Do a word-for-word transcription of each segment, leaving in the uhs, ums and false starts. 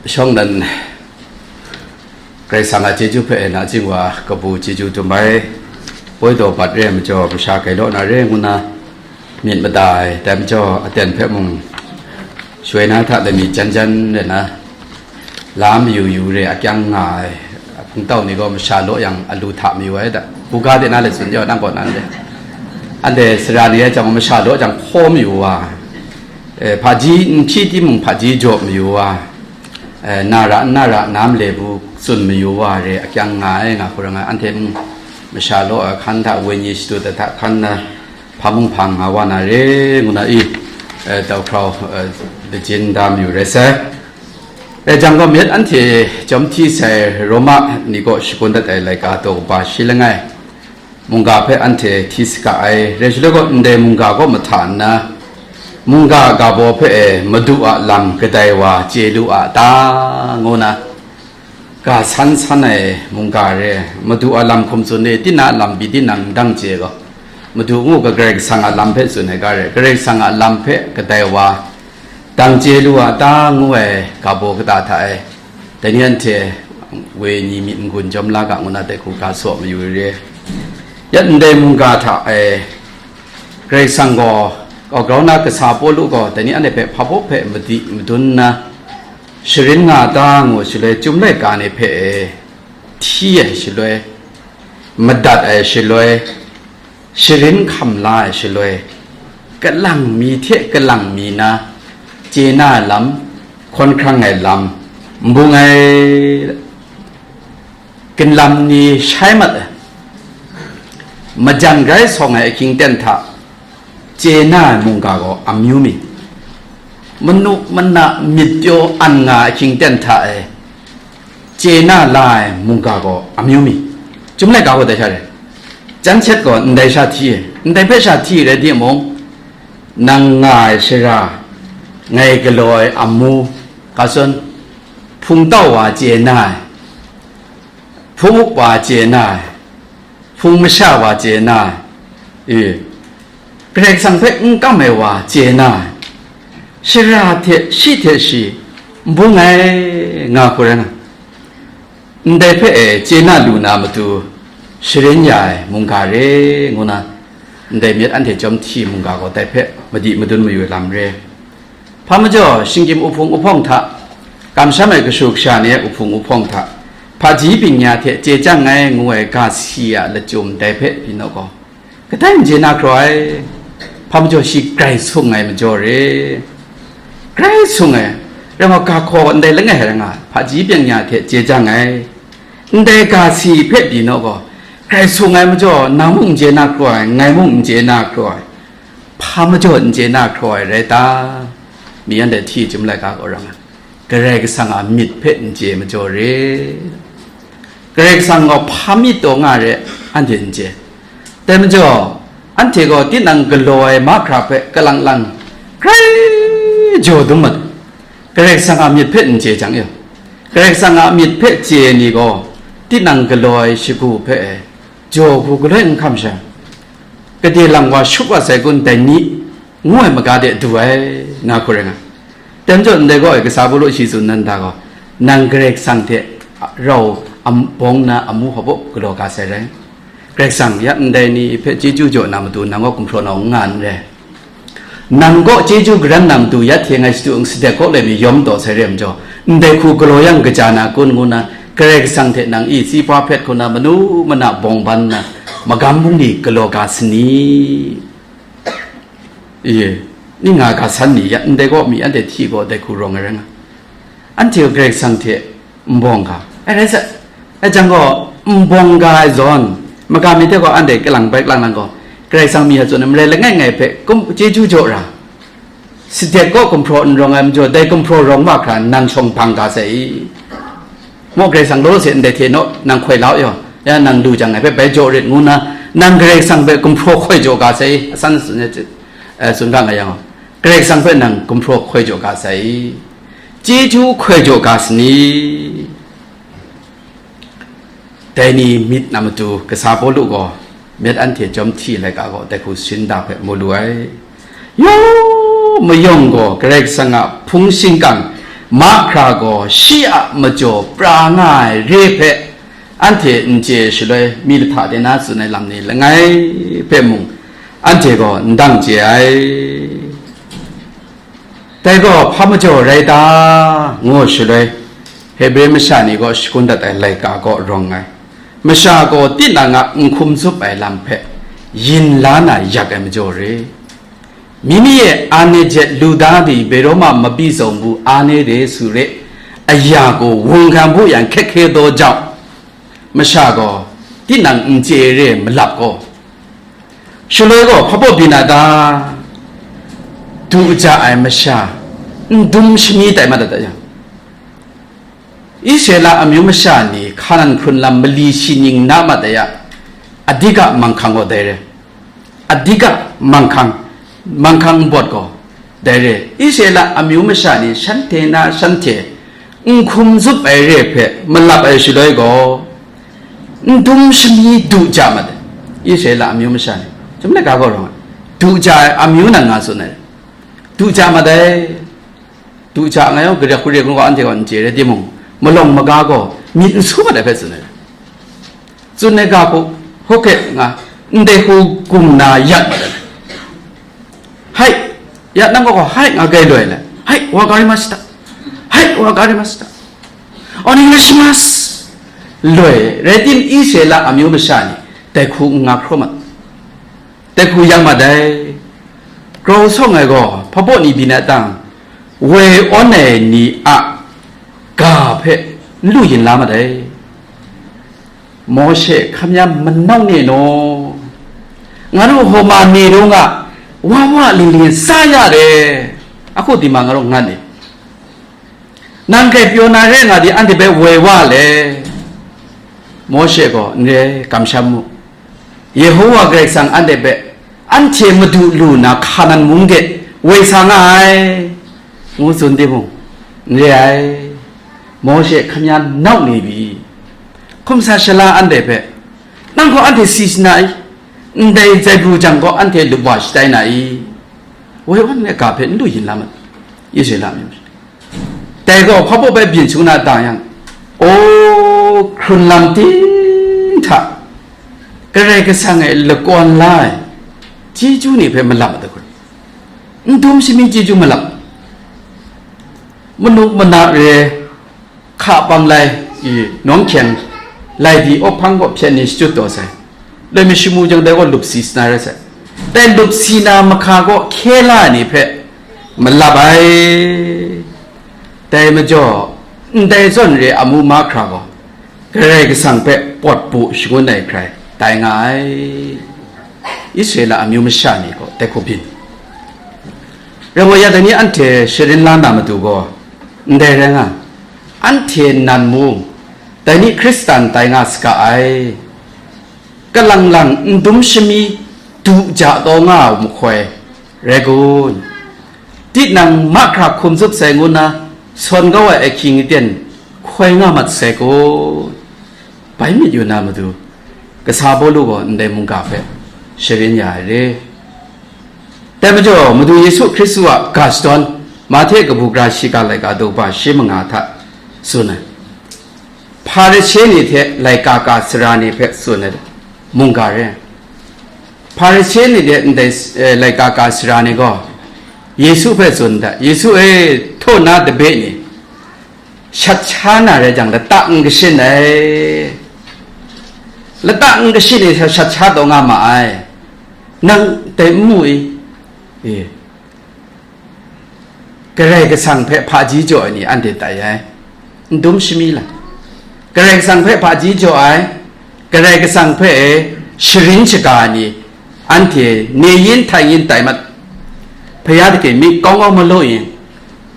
Shawng nan Karai Kasang a chyeju hpe nachying wa kabu chyeju dum ai, poi daw bat re ai majaw, masha gai law na re ngu na myit mada ai, dai majaw aten hpe mung shawoi na hta lami jan jan re na, la mayu yu re akyang nga ai, hpungtau ni gaw masha law yang alu hta mayu ai da, buga de na le tsun jaw nang kaw nan de, anhte sara ni rai jang masha law jang hkaw mayu wa, eh, hpaji n hpyi timung hpaji jaw mayu wa, eh, na ra n na ra na male bu tsun mayu wa re akyang nga ai, nga hku ra nga ai, anhte mung masha law ai hkan hta wenyi shadut ai hta hkan na hpa mung hpa nga wa na re ngu na i, eh, dau hkrau, eh, lajin da mayu rai sai. Rai jang gaw, myit anhte jawm hti sai Roma ni kaw shagun dat ai laika daw kaba shi langai mungga hpe anhte hti saga ai, rai shaloi gaw, ndai mungga kaw mahta nna, mungga ga baw hpe e Madu a lam kadai wa chye lu a ta, ngu na, ga san san ai mungga re, Madu a lam hkum tsun e, tinang a lam pyi tinang n dang chye gaw, Madu ngu ga Karai Kasang a lam hpe tsun ai ga re, Karai Kasang a lam hpe kadai wa dang chye lu a ta, ngu ai ga baw kata hta e, dai ni anhte wenyi myit n-gun jawm la ga ngu na dai hku ga saw mayu re. Yat ndai mungga hta e, Karai Kasang gaw, kau grau na kasa Pawlu gaw, dai ni anhte hpe hpa baw hpe madi madun nna, sharin nga ta ngu shaloi, Chyum laika ni hpe e hti ai shaloi, madat ai shaloi, sharin hkam la ai shaloi, kalang mi hte kalang mi na chye na ai lam, hkawn hkrang ai lam, n bung ai, ginlam ni shai mat ai, majan grai sawng ai ahkying ten hta chye na ai mungga gaw amyu mi, manu mana myit pyaw an nga ai ahkying ten hta e chye na la ai mungga gaw amyu mi, Chyum laika gaw dai sha re, jan shet gaw ndai sha hti e, ndai hpe sha hti rai timung, nang nga ai shara, ngai galaw ai amu, ga tsun, hpungtau wa chye na ai, hpung up wa chye na ai, hpung masha wa chye na ai, e, Karai Kasang hpe n kam ai wa chye na ai, shara hte shi hte shi n bung ai, nga hku rai nga. Ndai hpe e chye na lu na matu sharin ya ai mungga re ngu na, ndai myit anhte jawm hti mungga gaw dai hpe madi madun mayu ai lam re. Hpa majaw, shinggyim uhpung uhpawng hta, kamsham ai kashu kasha ni a uhpung uhpawng hta, hpaji bingya hte chye chyang ai ngu ai ga si a lachyum dai hpe pyi naw gaw, kadai n chye na hkraw ai, hpa majaw shi grai sung ai majaw re, grai sung ai, rai nga ga hkaw ndai langai ai rai nga, hpaji bingya hte chye chyang ai, ndai ga si hpe pyi naw gaw, grai sung ai majaw, nang mung n chye na hkraw ai, ngai mung n chye na hkraw ai, hpa majaw n chye na hkraw ai rai ta? Mi anhte hti Chyum laika gaw rai nga, Karai Kasang a myit hpe n chye majaw re. Karai Kasang gaw hpa myit taw nga re, anhte n chye. Dai majaw, anhte gaw tinang galaw ai mahkra hpe kalang lang grai jaw dum mat. Karai Kasang a myit hpe n chye jang e, Karai Kasang a myit hpe chye ai ni gaw, tinang galaw ai shagu hpe e, jaw hku galoi n hkam sha, gade lang wa shup wa sai kun dai ni, ngu ai maga de du ai, nga hku rai nga. Dai majaw, ndai gaw e, kasa Pawlu shi tsun nan da gaw, nang Karai Kasang hte rau am-, bawng na amu hpa baw galaw ga sai rai. Karai Kasang, ya ndai ni hpe chyeju jaw na matu nang gaw gumhpraw nau n nga n re. Nang kaw chyeju garan na matu ya hte ngai shadu n sadet kaw lai mi yawm taw sai re majaw, ndai hku galaw yang kaja na kun ngu na, Karai Kasang hte nang i tsipwa hpet hku na manu mana bawng ban nna, magam bungli galaw ga sani? Ye, ning nga ga san ni ya, ndai gaw mi anhte hti gaw dai hku rawng ai rai nga. Anhte gaw Karai Kasang hte n bawng ga ai rai sa, ai jang gaw, n bawng ga ai zawn, maga mi hte gaw anhte kalang bai kalang lang gaw, Karai Kasang mi a tsun ai marai langai ngai hpe kum, chyeju jaw ra, sadet kaw gumhpraw n rawng ai majaw, dai gumhpraw rawng wa hkra nang shawng bang ga sai i? Maw, Karai Kasang law se ndai hte naw nang hkoi la u yaw, ya nang lu jang ngai hpe bai jaw rit ngu nna, nang Karai Kasang hpe gumhpraw hkoi jaw ga sai i? Asan tsun, eh, tsun ga nga yang, Karai Kasang hpe nang gumhpraw hkoi jaw ga sai i? Chyeju hkoi jaw ga sani? Dai ni myit na matu kasa Pawlu gaw myit anhte jawm hti laika gaw dai hku shin da hpe mu lu ai. Yaw mayawng gaw Karai Kasang a hpung shingkang Mahkra gaw shi a majaw pra nga ai re hpe anhte n chye ai shaloi, mi lahta de na tsun ai lam ni langai hpe mung, anhte gaw n dang chye ai. Dai gaw hpa majaw rai ta, ngu shaloi, Hebre masha ni gaw shakun dat ai laika kaw rawng ai. Masha gaw tinang a n hkum zup ai lam hpe yin la na yak ai majaw re. Mimi e အာဏာစက်လူသားသည် ဘယ်တော့မှ မပြီးဆုံးဘူး၊ အားနည်းတယ်ဆိုတဲ့အရာကို ဝန်ခံဖို့ရန် ခက်ခဲသောကြောင့် မရှါကော တိနံ အင်္ကျီရဲ မလပ်ကော ရှလွဲကော ဖဘို့ဘိနတာ ဒုအကြအိုင် မရှါ အင်ဒုံရှမီတိုင်မတတယံ အီစရလအမျိုးမရှါနေ ခါနန်ခွန်လမ် မလီရှိနင်းနာမတယ အဓိက မန်ခံကို တဲရဲ အဓိက မန်ခံ မန်ခံဘတ်ကို တဲရဲ အီစရလအမျိုးမရှါနေ ရှန်ထေနာ ရှန်ထေ အင်ခုမ်ဇုပ်အဲရဲဖဲ မလပ်အဲရှလွဲကော အင်ဒုံရှမီဒုကြမတဲ့ အီစရလအမျိုးမရှါနေ ကျွန်မလည်းကားကောတော့ ဒုကြအမျိုးနံငါဆိုနေ ဒုကြမတဲ့ ဒုကြငါရော ကြက်ခုရေကော အန်တေကော အင်ကျေရဲတိမုံ မလွန်မကားကော မြစ်အဆူမတဲ့ဖက်ဆိုနေ စွန်နေကကို ဟုတ်ကဲ့ ငါ အင်တေဟူကုံနာယတ်မတဲ့ ဟဲ့ ယတ်နံကော ဟဲ့ ငါကဲလွယ်လဲ ဟဲ့ ဝါကာရီမတ်စတာ ဟဲ့ ဝါကာရီမတ်စတာ အော်နီမတ်စမတ် လွယ် ရဲတင်အီစရလအမျိုးမရှါနေ တဲခုငါခရမတ် တဲခုယံမတ်ဒဲ ကရောဆောင်ငယ်ကော ဖဘို့နီဘီနတံ ဝဲအော်နဲနီအ ဂါဖဲ လူရင်လာမတ်ဒဲ မောရှေ ခင်ဗျား မနှောင့်နှေးနော်။ ငါတို့ဟိုမှာနေတုန်းက ဝဝလင်လင်စားရတယ်။ အခုဒီမှာငါတို့ငတ်နေ။ နံက့ပြောနာရဲငါဒီအန်တီပဲဝဲဝလဲ။ မောရှေက နရဲကမ်ရှမ်းမှု။ ယေဟောဝါဂရိတ်ဆန်အန်တီပဲ အန်တီမဒူလူနာခါနန်မုန်းက့ဝဲဆာငါ။ ငိုစွန်တေမုံ နရဲ မောရှေခင်ဗျားနှောင့်နေပြီ။ ခုမ္ဆာရှလာအန်တဲ့ဖက် နံၣ်ကောအန်တဲ့စီစနာအီ န်တဲ့ဇေဘရူဂျံကောအန်တဲ့လူဘွားရှိတိုင်းနာအီ ဝဲဝဲနဲ့ကဖက်လူရင်လာမ ယစ်စေလာမျိုးတဲကောဖဘို့ပဲပြင်ဆင်နာတံယံ အိုခရွန်လမ်တင်းထ ကရဲကဆန်ငယ်လကွန်လာ ជីးကျူးနေဖဲမလပ်မတခွေ အင်ဒုံးရှိမင်းជីးကျူးမလပ် မနုမနာရဲ ခါပန်းလိုက် နောင်ချင် လိုက်ဒီအော့ဖန်းကော့ဖျက်နေစွတ်တော်ဆိုင် လွယ်မရှိမှုကြောင့်တဲကောလုပ်စီစနာရဲဆိုင်တဲလုပ်စီနာမခါကောခဲလာနေဖက်မလပ်ပါတဲမကြော်န်တဲစွန်ရဲအမှုမခါကောကရဲကဆန်ဖက်ပွတ်ပူရှုံးနိုင်ခရတိုင်ငါ အီစရလအမျိုးမရှါနေကောတဲခုပင် ရဝယတနည်းအန်ထေရှရင်လာနာမတူကောန်တဲရဲငါ အန်ထေနန်မူတနည်းခရစ်စတန်တိုင်ငါစကအိုင်ကလင်လင်န်ဒုံရှမီတူကြတော့ငါမခွဲရဲကွန်းတိနံမခရခုံစုပ်ဆိုင်ငုနာဆွန်ကဝဲအခင်းတန်ခွဲငါမတ်ဆိုင်ကွန်း ဘိုင်းမီးယူနမသူကဆာဘိုးလူးဂေါ်အန်ဒဲမုန်ကၢ်ဖဲရှရင်းရရဲတဲမကြော်မသူယေရှုခရစ်သူအဂါစတွန်မာထေကဘူကရာရှိကလိုက်အဒိုပါရှေးမငါထစွန်နံဖာရရှေးနေထဲလိုက်ကာကာစရာနေဖဲစွန်နံမုန်ကၢ်ရဲဖာရရှေးနေထဲလိုက်ကာကာစရာနေဂေါ်ယေရှုဖဲစွန်နံယေရှုအဲထို့နံတဘဲနေ ရှတ်ခြားနာရဲကြောင့်လတၢ်အင်ကရှင်းတယ်လတၢ်အင်ကရှင်းနေရှတ်ခြားတော့ငါမအိုင်နံတဲမှုအေးကရဲကဆန်ဖဲဖာကြီးကြော်အနီအန်တေတၢ်ယဲဒုံးရှိမီလာကရဲကဆန်ဖဲဖာကြီးကြော်အိုင်ကရဲကဆန်ဖဲရှရင်ချကာနီအန်တေနေရင်ထိုင်ရင်တိုင်မတ်ဖယားတကယ်မီကောင်းကောင်းမလို့ရင်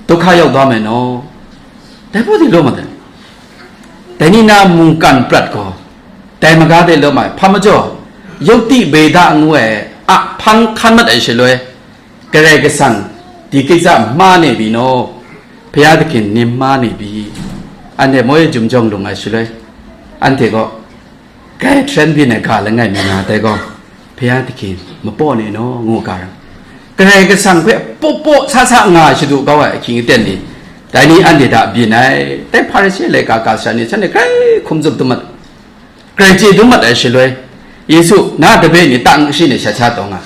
ဒုက္ခရောက်သွားမယ်နော် တဲဖို့ဒီလိုမတဲ့တဲနိနာမုန်ကန်ပြတ်ကောတဲမကားတဲ့လို့မှာဖမ်းမကြော်ယုတ်တိဗေဒအငွေအဖမ်းခမ်းမတ်အရှလွဲကရဲကဆန်ဒီကိစ္စမှားနေပြီနော်ဖျားသခင်နင်မှားနေပြီအဲ့နဲ့မောရဲ့ဂျုံကြောင့်လုံငါရှလွဲအဲ့တဲ့ကော ကဲ trend ပြည့်နဲ့ကလည်းငိုက်နေငါတဲကောဘုရားသခင်မပေါ့နဲ့နော်ငို့ကရကရဲကဆန်ခွဲပို့ပို့ဆဆငါရှိသူကောဝဲအခင်တဲ့နေ Dai ni anhte hta byin ai, dai Hparishe laika ga sha ni shanhte grai hkum tsup dum mat, grai chye dum mat ai shaloi, Yesu, na a dabe ni tang shi ne shat sha taw nga,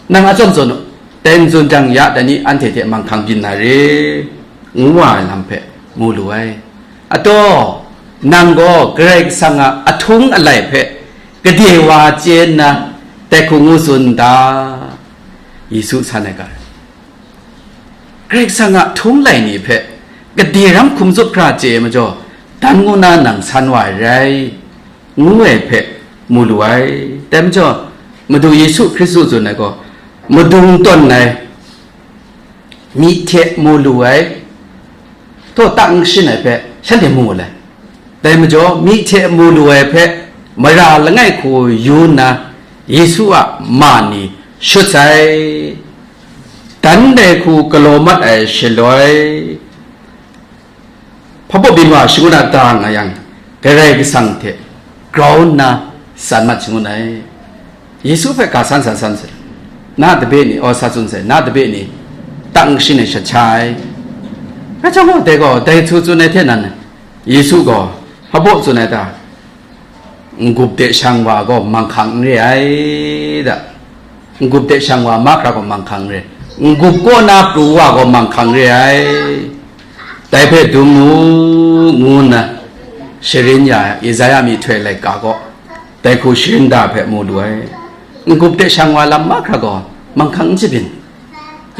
nang a tsawm tsun u, dai n tsun jang ya dai ni anhte hte manghkang byin na re, ngu wa ai lam hpe mu lu ai. Ataw, nang gaw Karai Kasang a ahtung alai hpe gade wa chye nna, dai hku ngu tsun n ta? Yesu san ai ga, Karai Kasang a htung lai ni hpe gade ram hkum tsup hkra chye ai majaw, dan ngu na nang san wa ai rai, ngu ai hpe mu lu ai. Dai majaw, Madu Yesu Hkristu tsun ai gaw, madung tawn ai, myi hte mu lu ai, taw tang shin ai hpe shanhte mu ai. Dai majaw, myi hte mu lu ai hpe mara langai hku yu nna, Yesu a ma ni shut sai. Dan dai hku galaw mat ai shaloi, hpabaw byin wa shangun a da nga yang, Karai Kasang hte grau nna san mat shangun ai. Yesu hpe ga san san san sai, na dabe ni, aw, sa tsun sai, na dabe ni, tang shin ai shat sha ai. Rai chyawm gaw, dai gaw, dai htu tsun ai hte nan, Yesu gaw hpabaw tsun ai ta? N-gup de shang wa gaw manghkang n re ai da. N-gup de shang wa mahkra gaw manghkang n re. N-gup kaw na pru wa gaw manghkang re ai. Dai hpe dum mu, ngu nna sharin ya Isaya myihtoi laika gaw, dai hku sharin da hpe mu lu ai. N-gup de shang wa lam mahkra gaw manghkang n shabyin.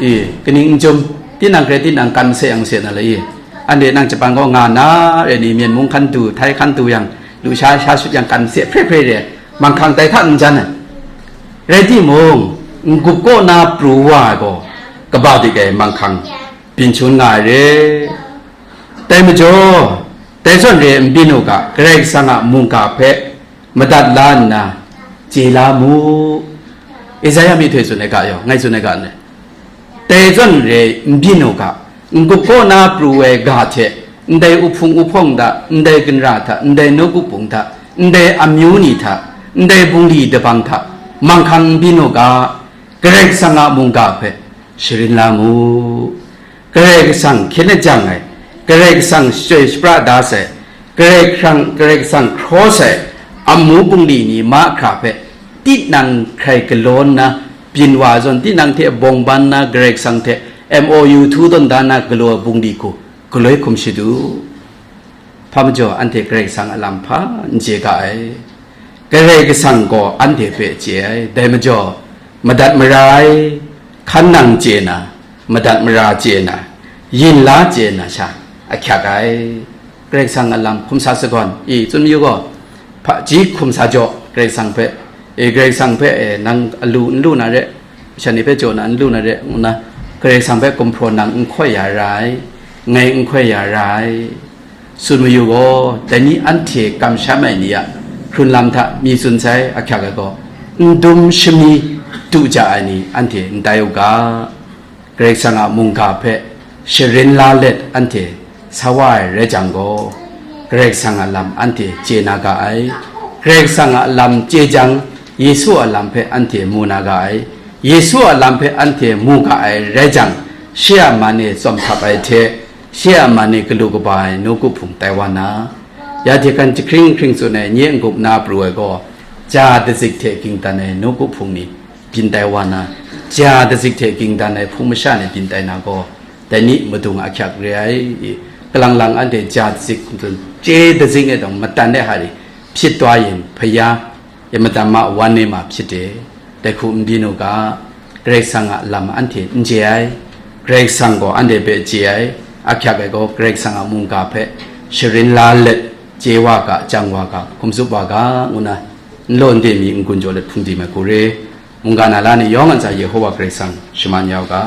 I, kaning n jum, tinang hkrai tinang kan mase yang mase na le i. Anhte nang Japan kaw nga na re ni, Myen mung hkan du, Htai hkan du yang, lusha sha shut yang kan mase hpre hpre re, manghkang dai hta n jan ai. Rai timung, n-gup kaw na pru wa ai gaw, kaba dik ai manghkang byin shangun nga ai re. Dai majaw, dai zawn re n byin u ga, Karai Kasang a mungga hpe madat la nna, chye la mu. Isaya myihtoi tsun ai ga yawng, ngai tsun ai ga ndai. Dai zawn re n byin u ga, n-gup kaw na pru ai ga hte, ndai uhpung uhpawng hta, ndai ginra hta, ndai nawku pung hta, ndai amyu ni hta, ndai bungli dabang hta, manghkang n byin u ga, Karai Kasang a mungga hpe sharin la mu. Karai Kasang hkyen ajang ai, Karai Kasang shachyoi shapra da sai, Karai Kasang, Karai Kasang hkraw sai, amu bungli ni mahkra hpe tinang hkrai galaw nna byin wa zawn, tinang hte bawng ban nna Karai Kasang hte M O U htu tawn da na galaw ai bungli hku galoi hkum shadu. Hpa majaw, anhte Karai Kasang a lam hpa n chye ga ai. Karai Kasang gaw anhte hpe chye ai. Dai majaw, madat mara ai, hkan nang chye na, madat mara chye na, yin la chye na sha ahkyak ai. Karai Kasang a lam hkum sa sagawn, i tsun mayu gaw, hpaji hkum sa jaw, Karai Kasang hpe, e, Karai Kasang hpe, e, nang alu n lu na re, masha ni hpe jaw na n lu na re, ngu nna, Karai Kasang hpe gumhpraw nang n hkoi ya ra ai, ngai n hkoi ya ra ai. Tsun mayu gaw, dai ni anhte kamsham ai ni a hkrun lam hta mi tsun sai ahkyak ai gaw, n dum shami du ja ai ni anhte n tai u ga. Karai Kasang a mungga hpe sharin la let anhte sa wa ai rai jang gaw, Karai Kasang a lam anhte chye na ga ai. Karai Kasang a lam chye jang, Yesu a lam hpe anhte mu na ga ai. Yesu a lam hpe anhte mu ga ai rai jang, shi a man e tsawm htap ai hte, shi a man e galu kaba ai nawku hpung tai wa na, ya hte hkan jahkring hkring tsun ai nye n-gup na pru ai gaw, ja dazik hte ging dan ai nawku hpung ni byin tai wa na, ja dazik hte ging dan ai hpung masha ni byin tai na gaw, dai ni madung ahkyak re ai. Kalang lang anhte ja dazik hkum tsun, chye dazik e dang matan de hari, ဖြစ်သွားရင် ဘုရား အင်မတန်မှ ဝမ်းနည်းမှာ ဖြစ်တယ်။ တခု မပြီးတော့က Karai Kasang a lam anhte n chye ai, Karai Kasang gaw anhte hpe chye ai, ahkyak ai gaw Karai Kasang a mungga hpe sharin la let, chye wa ga, jang wa ga, hkum tsup wa ga, ngu na, n law n de mi n-gun jaw let hpung di mai hku re, mungga na la ni yawng a ntsa Yehowa Karai Kasang shaman ya u ga.